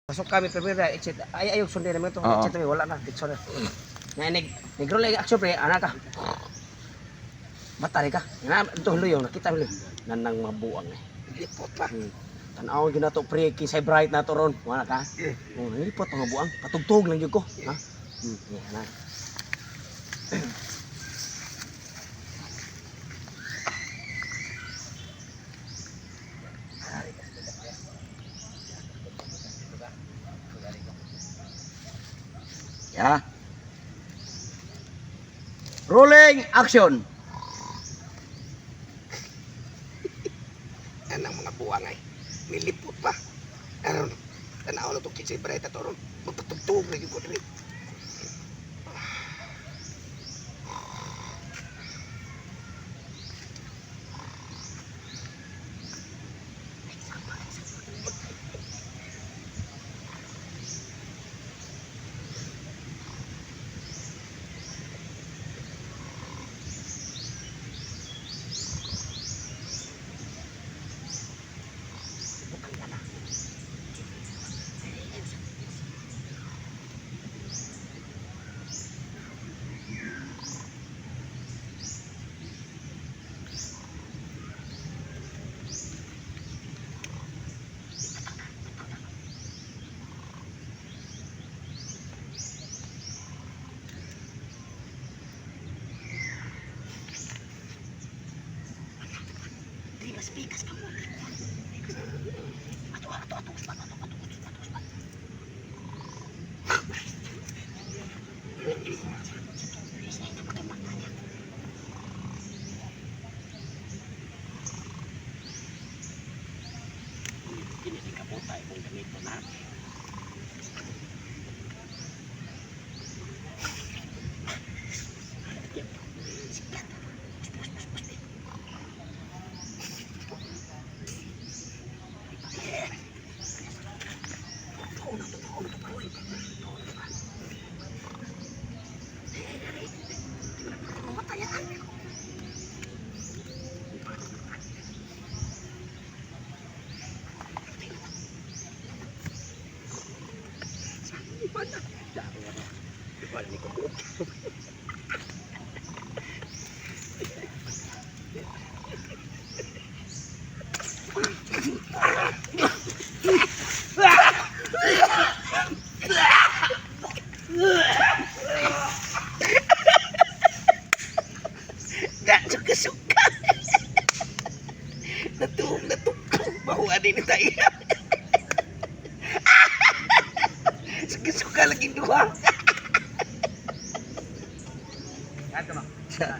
Pasok kami primera, etc. Ay ayaw sundin naman ito. Oo. Etc. Wala na, ditso na. Na nag negro lang action pre, ana ka. Batari ka. Na ito huloy nakita mo. Nanang mabuang eh. Lipot pa. Tan-awon gyud nato pre kinsay bright na to ron. Wala ka. Eh. Oh, nilipot ang buang. Patugtog lang gyud ko, ha? Yeah, na. Ya. Rolling action. Anang mga buwang ay. Nilipot pa. Aron, tanaw na itong kinsay breta to ron. Magpatugtog na yung ko diri. Kini ni kabuta imong gamito na. Wala ni ko. Da, suka-suka. Natuog na tukong. Bawa din na tayo. Suka-suka lagi duha. Sa